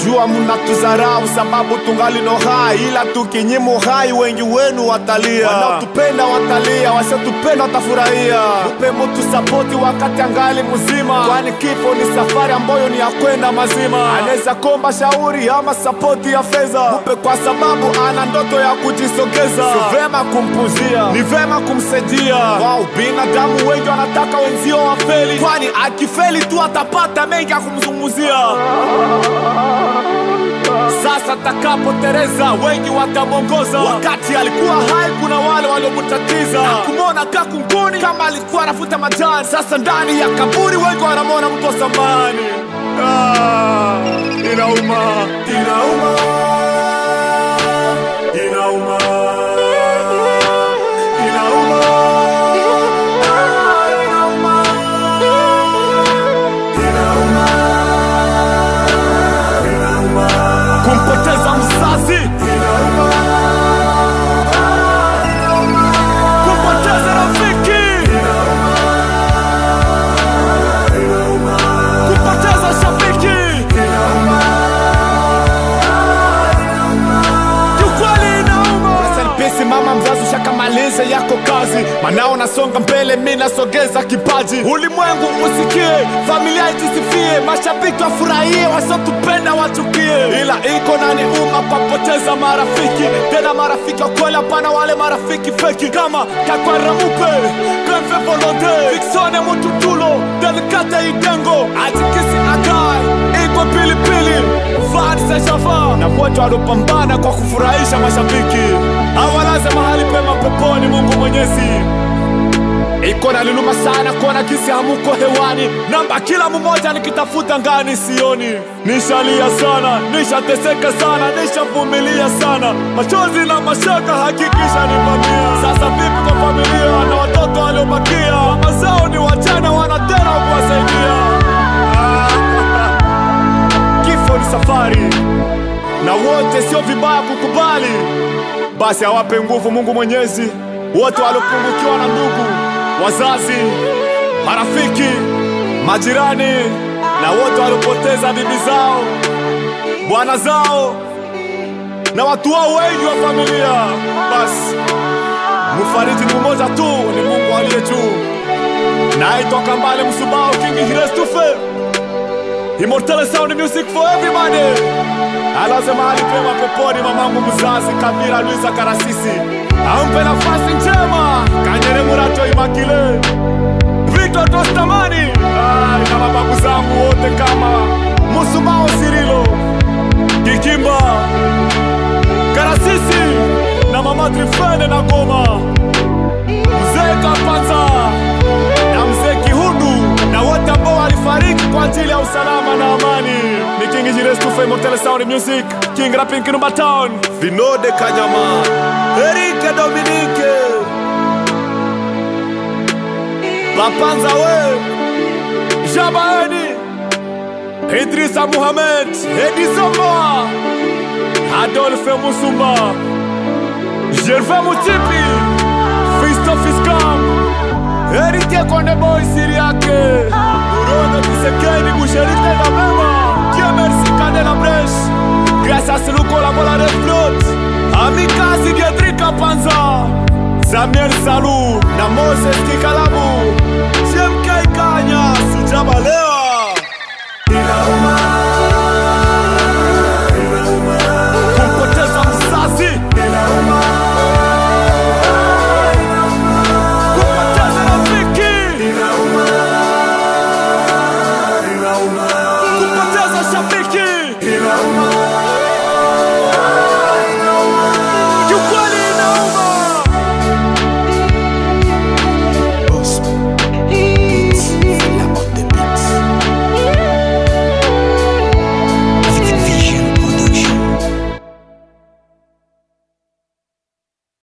Najua mnatudharau sababu tungali no hai, ila tukinyimwa hai wengi wenu watalia. Wanaotupenda watalia, wasiotupenda watafurahia. Mupe mtu sapoti wakati angali mzima, kwani kifo ni safari ambayo ni ya kwenda mazima. Anaweza komba shauri ama sapoti ya fedha, mupe kwa sababu ana ndoto ya kujisogeza. Sio vema kumpuzia, ni vema kumsaidia. Wao binadamu wengi wanataka wenzio wafeli, kwani akifeli tu atapata mengi ya kumzungumzia. Sasa takapotereza wengi watamongoza. Wakati alikuwa hai kuna wale waliomtatiza, na kumwona kakunguni kama alikuwa anafuta majani. Sasa ndani ya kaburi wengi wanamwona mtu wa samani. Inauma, inauma, inauma, inauma, inauma, inauma, inauma. Kumpoteza mzazi, inauma, inauma. Kumpoteza rafiki, inauma, inauma. Kumpoteza shabiki, inauma, inauma. Kiukweli inauma. Rest in peace mama mzazi, ushakamaliza yako kazi. Manao nasonga mbele, mimi nasogeza kipaji. Ulimwengu usikie, familia itisifie, mashabiki wafurahie, wasiotupenda wachukie. Ila iko nani uma papoteza marafiki, tena marafiki wa kweli, hapana wale marafiki feki kama Kakwara Mupe, Kemfe Volonte, Fiksone Mututulo, Delicate Idengo, Atikisi Akai, Iko Pilipili, Vanessa Java, na wote walopambana kwa kufurahisha mashabiki. Awalaze mahali pema peponi Mungu Mwenyezi. Iko na luluma sana kuona kisi hamuko hewani, namba kila mmoja nikitafuta ngani sioni. Nishalia sana, nishateseka sana, nishavumilia sana, machozi na mashaka hakikisha nivamia. Sasa vipi kwa familia na watoto waliobakia? Mama zao ni wajana, wana tena kuwasaidia. Kifo ni safari na wote sio vibaya kukubali. Basi awape nguvu Mungu Mwenyezi wote waliopungukiwa na ndugu, wazazi, marafiki, majirani, na wote waliopoteza bibi zao, bwana zao, na watu wao wengi wa familia. Basi mfariji ni mmoja tu, ni Mungu aliye juu. Naitwa Kambale Musubao, King Hirestufe, Immortal Sound Music for everybody. Alaze mahali pema peponi mamangu mzazi Kabira Luisa Karasisi, ampe nafasi njema Kanyere Murato Imakile, Victor Tostamani, na mababu zangu wote kama Musubao Sirilo, Kikimba, Karasisi, na mama Trifene na Goma, Mzee Kapanza na Mzee Kihundu, na wote ambao walifariki kwa ajili ya usalama na amani. Ni King Jirestufe, Immortal Sound Music, King Rapping Kinumba Town, Vinode Kanyama, Erike Dominique, Papanza we, Jabaeni, Idrissa Muhammad, Edison Moa, Adolphe Musumba, Gervais Mutipi, Fisto Fiskam, Erike Konde Boy Siriake, Urono Kisekeni Boucherite na Mema, Dieu merci Kande la Brèche, grâce à Seluko la Bola Reflot, Amikazi Dietrika Panza, Samuel Salou, na Moses Kikala.